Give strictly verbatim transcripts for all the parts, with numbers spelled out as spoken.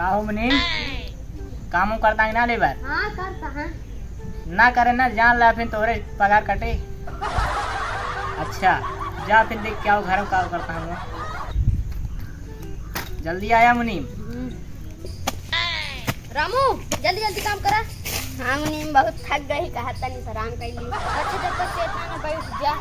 का हो मुनीम, काम वाम करता कि ना लेबर? हाँ, करता है। ना करे ना, जान ला फिर तोरे पगार कटे। अच्छा, जा फिर देख के आओ घर का करता हूँ। जल्दी आया मुनीम। हम्म। रामू, जल्दी जल्दी काम करा। हाँ मुनीम, बहुत थक गई, कहा तनी से आराम कर ली। अच्छा, जब तक से इतना ना बैठ जा।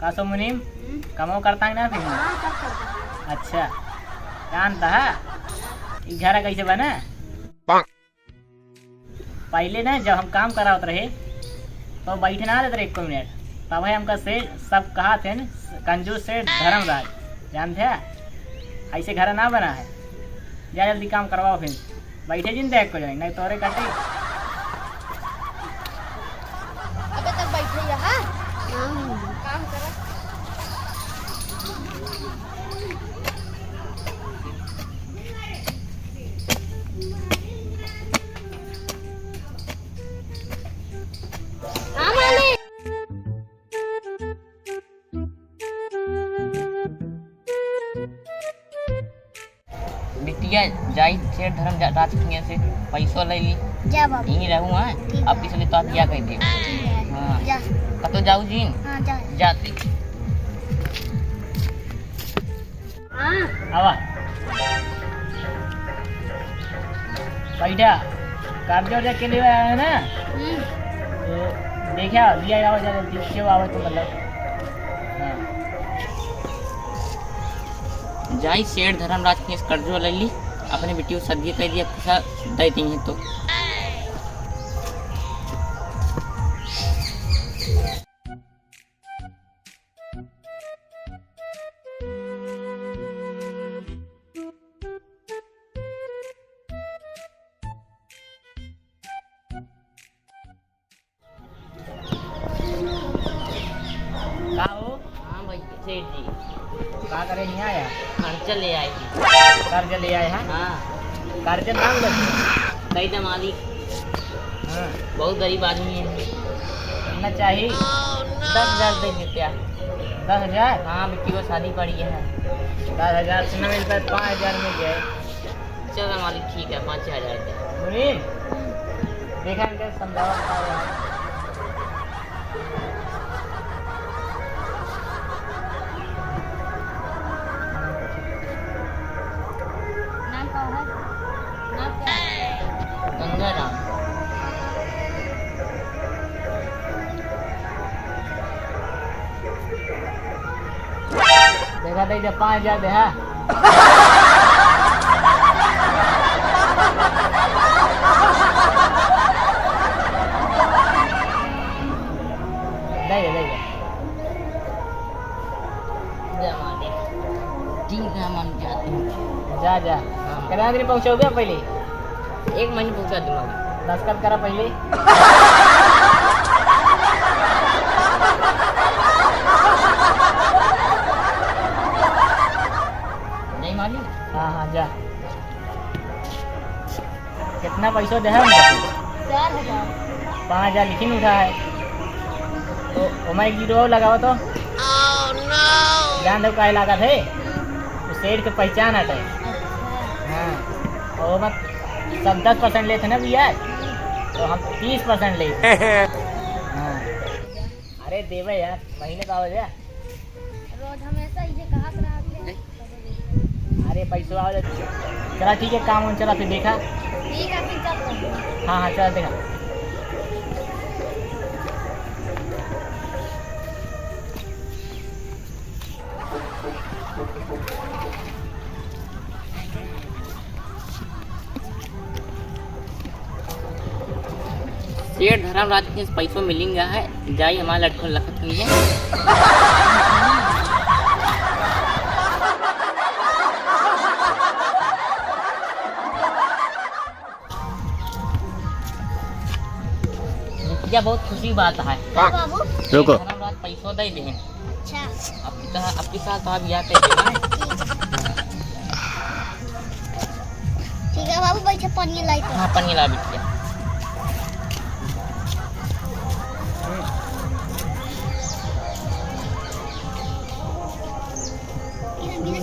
का सो मुनीम, हम्म? कमो करता है ना फिर? हाँ, सब करता है। अच्छा, जानता है, ई घर कैसे बना? पहिले ना, जब हम काम करावत रहे, तो बैठे ना देत रहे एको मिनट। तब है हमका से सब कहा थे, कंजूस सेठ धर्मराज, जानते हैं? ऐसे घर ना बना है। जा जल्दी काम करवाओ फिर, बैठे जिन देख को जाए, नहीं तोरे कटे। अबे तक बैठे ही रहा, काम करा। हाँ, मालिक। बिटिया, जाई सेठ धर्म जा-, राज के से पैसो ले ली। जा बाबू। यहीं रहू, हाँ? ठीक है। अब इसलिए तो आप बिया कह दे। ठीक है। हाँ। जा। कतो जाऊ जी? हाँ, जा। जाते। हाँ। आवा। बैठा। कर्जा उर्जा के लिए आया है ना? हम्म। तो देखा, लिया आवा जा जल्दी, क्यों आवे तो मतलब। हाँ। जाई सेठ धर्मराज के कर्जो ले ली, अपने बेटी को सदिये कह दिया, पैसा दे दी है तो। का हो? हाँ भैया, सेठ जी। का करे हियाँ आया? कर्जा ले आए थे। कर्जा ले आए हैं? हाँ। कर्जा मांग लो। कही दे मालिक। हाँ। बहुत गरीब आदमी है। कितना चाहिए? दस हजार दे देते आप। दस हजार? हाँ, बिट्टी को शादी पड़ी है। दस हजार से ना मिल पाए, पाँच हजार मिल जाए। चलो मालिक, ठीक है, पाँच हजार दे। मुनीम, देखा इनके समझावा का हुआ है। नाम का है? नाम क्या है? गंगाराम। देखा दे, जब पाँच हजार दे, हाँ। दे दे, दे दे। जमा दे। ठीक है, मान जाते हैं। जा, जा। हाँ। कितना दिन पहुँचोगे पहले? एक महीने पहुँचा दूंगा। दस्तखत करा पहले। नहीं मालूम? हाँ, हाँ, जा। कितना पैसा दे है उनका? चार हजार। पाँच हजार लिखिन उठा है। तो ओमा एक जीरो और लगावा तो। जान दो काहे लागत है? वो सेठ के पहचान हटे। अच्छा। हाँ। और ओमा सब दस परसेंट लेते ना भैया, तो हम तीस परसेंट लेते। हाँ। अरे देवे यार, महीने का हो जाए। रोज हमेशा ये कहा रहा है। अरे पैसो आओ। चला ठीक है, काम वाम चला फिर देखा। ठीक है, फिर चलते हैं। हाँ, हाँ, चला देखा। सेठ धर्मराज के पैसों मिलेंगे है, जाई हमारे लटकन लखत हुई है। भैया, बहुत खुशी बात है। का बाबू? रुको। सेठ धर्मराज पैसों दे दें। अच्छा। अब की कहा, अब की साल तो आप याद कर देना। ठीक है बाबू, बैठे, पानी लाई तो। हाँ, पानी ला बिटिया।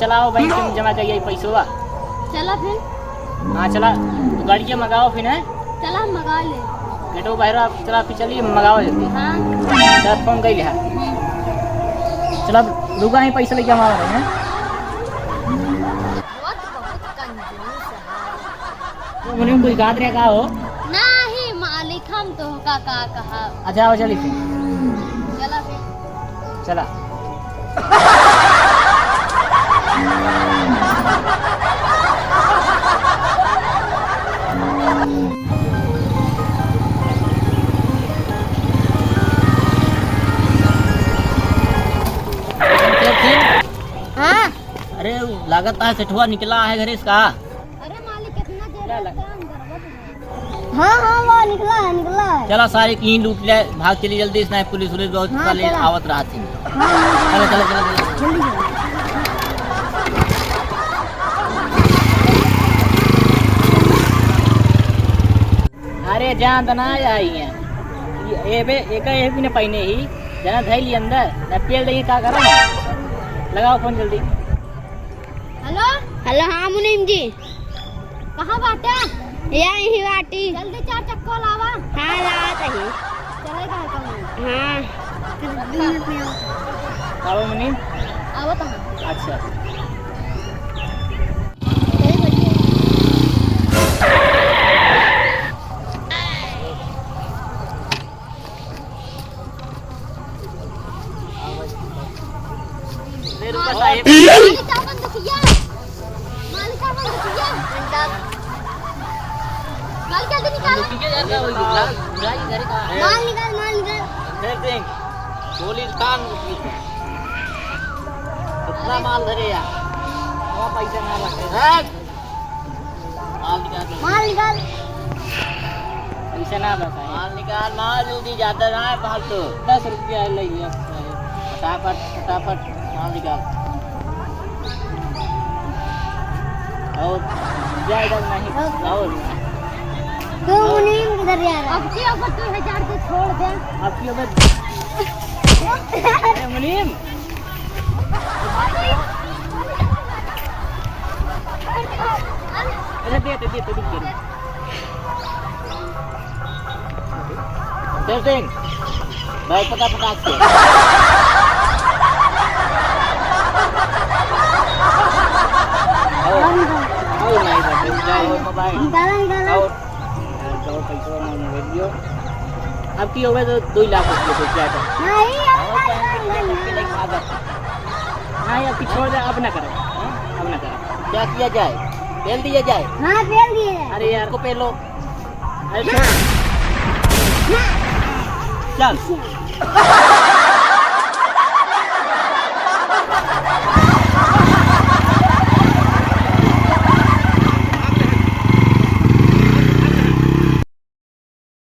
चलाओ बैंक में जमा करिए पैसवा। चला फिर। हाँ, चला, तू गाड़िया मंगाओ फिर, हैं? चला, हम मंगा ले। बेटो, बाहर आप, चला, फिर चलिए, मंगाओ जल्दी। हाँ। चला, फोन कर लिया। हम्म। चला, रुका ही, पैसा लेके हम आ रहे हैं। वो तो बहुत कंजूस है। तो मने कोई गात रहा का हो? नहीं मालिक, हम तो का, का कहा। अच्छा, आओ चली फिर। चला फिर। चला। हाँ। अरे, लागत है सेठवा निकला है घरे से का? अरे मालिक, कितना देर ला, ला। लगता है अंदर, वो तो है। हाँ, हाँ, वो निकला है, निकला है। चला, सारे की लूट ले, भाग चली जल्दी, इसने पुलिस उलिस बहुत हाँ, साले चला। आवत रहा थी। हाँ, हाँ, हाँ। चला, चला, चला, चला। जल्दी, जल्दी। अरे जान त ना आई है। ये, एबे, एका एक भी न पहिने ही। जना धइली अंदर, न पेल देही का करो। लगाओ फोन जल्दी। हेलो? हेलो, हाँ मुनीम जी। कहाँ बाटे? या यही बाटी। जल्दी चार चक्को लावा। हाँ, लावा तही। चलेगा है कहूँ? हाँ। दो मिनट में आओ। आओ मुनीम। आओ तो। अच्छा। ले रुका साहेब। मालिक, का बंद किया? मालिक, का बंद किया? माल जल्दी निकाल। लुटिया जाता है, वही बुढ़ा, बुढ़ा ही घर का। माल निकाल, माल निकाल। फिर देख, गोली तान। कितना माल धरे यार? वो पैसा ना लगे। हट। माल निकाल। माल निकाल। पैसा ना बता है। माल निकाल, माल जल्दी, ज्यादा ना है फालतू। दस रुपया ले लिया। फटाफट, फटाफट माल निकाल। और ज्यादा नहीं। और तू मुनीम किधर जा रहा है? अब की अगर दो हजार को छोड़ दे। अब की अगर ए, मुनीम। अरे, दे, दे, दे, दे, दे, दे। दे, दे। भाई, फटाफट आके। और, और नहीं, भाई, जाए, मोबाइल। निकालो, निकालो। और यार, कहो पैसा मांग ले लियो। अब की होवे तो दो लाख रुपये दे दिया था। नहीं, अब और नहीं, कहीं नहीं, रुपया नहीं। लेके नहीं खा जाता। नहीं, अब की छोड़ दे, अब ना करो। हाँ? अब ना करो। क्या किया जाए? पेल दिया जाए? हाँ, पेल दिया जाए। अरे यार। इसको पेलो। अरे छोड़। चल।